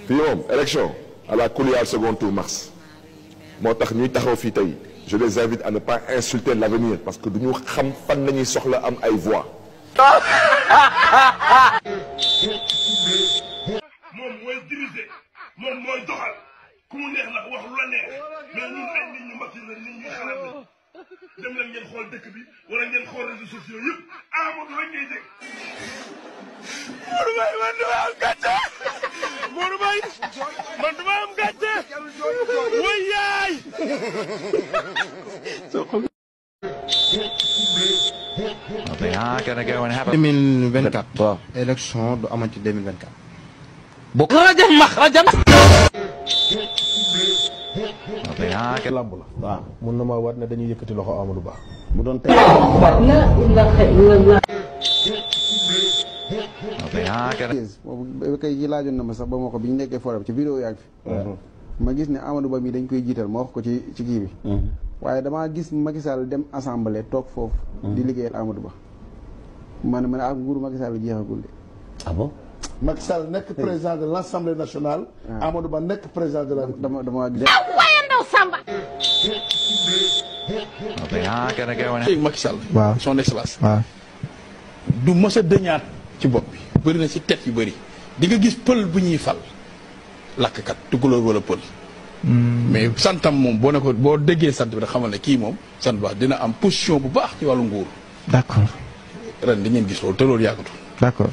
fii moom élection à la coulière second tour mars moo tax ñuy taxaw fii tey je les invite à ne pas insulter l'avenir parce que duñu xam fan la ñuy soxla am ay voix. moom mooy diriger moom mooy doxal ku mu neex nag wax lu la neex mais ñun ay nit ñu mag la nit ñuy xalaat la dem leen ngeen xool dëkk bi wala ngeen xool réseaux sociaux yëpp Amadou rek ngay dégg. Modou Mbaye man duma am gàcce Modou Mbaye man duma am gàcce way yaay. 2024 waaw élection du amati 2024 bokk rajo maxraja lamb la waaw mun na maa waat ne dañuy yëkkati loxo Amadou Ba bu doon tey boobu kay ji laajoon na ma sax ba ma ko bi ñu nekkee forum ci vidéo yaag fi ma gis ne Amadou Ba mi dañ koy jiital ma wax ko ci kii bi waaye damaa gis Macky Sall dem assemblée toog foofu di liggéeyal Amadou Ba ma ne ak nguuru Macky Sall jeexagul de. Ah bon? Macky Sall nekk président de l'Assemblée nationale. Amadou Ba nekk président de la République. dama gis. Macky Sall. waaw son excellence. waaw. du mos a dëñaat ci bopp bi. bëri na ci tête yu bëri. di nga gis pël bu ñuy fal. lakkat tukulóor wala pël. mais santam moom boo ne ko boo déggee sant bi da xamal ne kii moom sant baax dina am position bu baax ci wàllu nguur. d'accord. ren di ngeen gis loolu te loolu yàggatu. d'accord.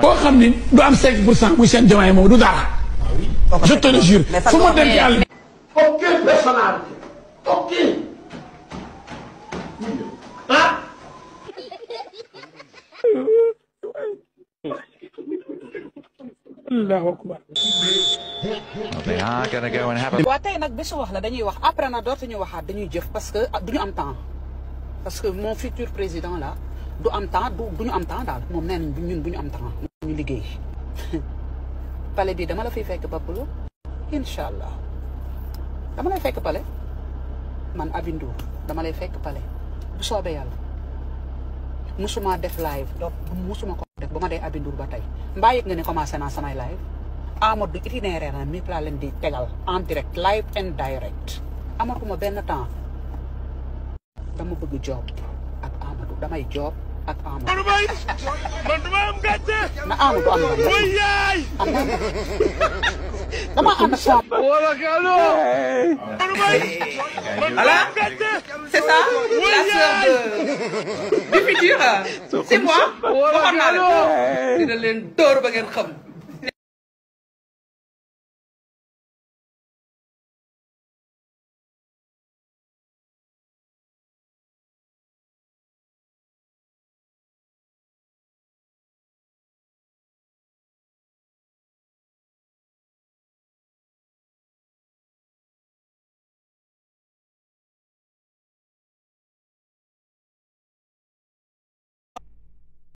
boo xam ni du am 5% muy seen jamaay moom du dara. je te le jure fu ma dem ci àll. aucune personnalité aucune. ah. Allahu akbar. waa tey nag bésu wax la dañuy wax après nag dootuñu waxaat dañuy jëf parce que duñu am temps parce que mon futur président là du am temps duñu am temps daal moom nee nañ ñun bu ñu am temps ñu liggéey palais bi dama la fiy fekk Papulo incha allah dama lay fekk palais man Abindou dama lay fekk palais bu soobee yàlla musuma def live donc musuma ko def ba ma dee Abindou ba tey mbaa yëg nga ne commencé naa samay live Amadou itinéraire na mi laa leen di tegal en direct live and direct amatuma benn temps dama bëgg job ak Amadou damay job ak Amadou. man duma am gàcce. na Amadou am na way yaay. dama ànd ak sama. wala kalo. Voilà, c'est ça, la sœur du futur. C'est moi. Waxoon naa leen dina leen dóor ba ngeen xam.